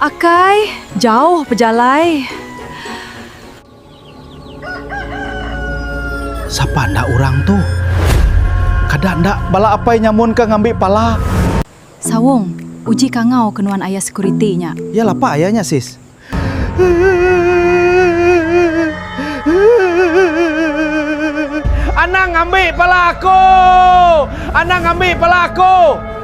Akai, jauh pejalai. Sapa enda orang tu? Kada enda bala apai nyamun ka ngambi pala. Sawung, uji kangau ke nuan aya sekuriti nya. Ya lapa aya nya sis. Anang ngambi pala aku! Anang ngambi pala aku!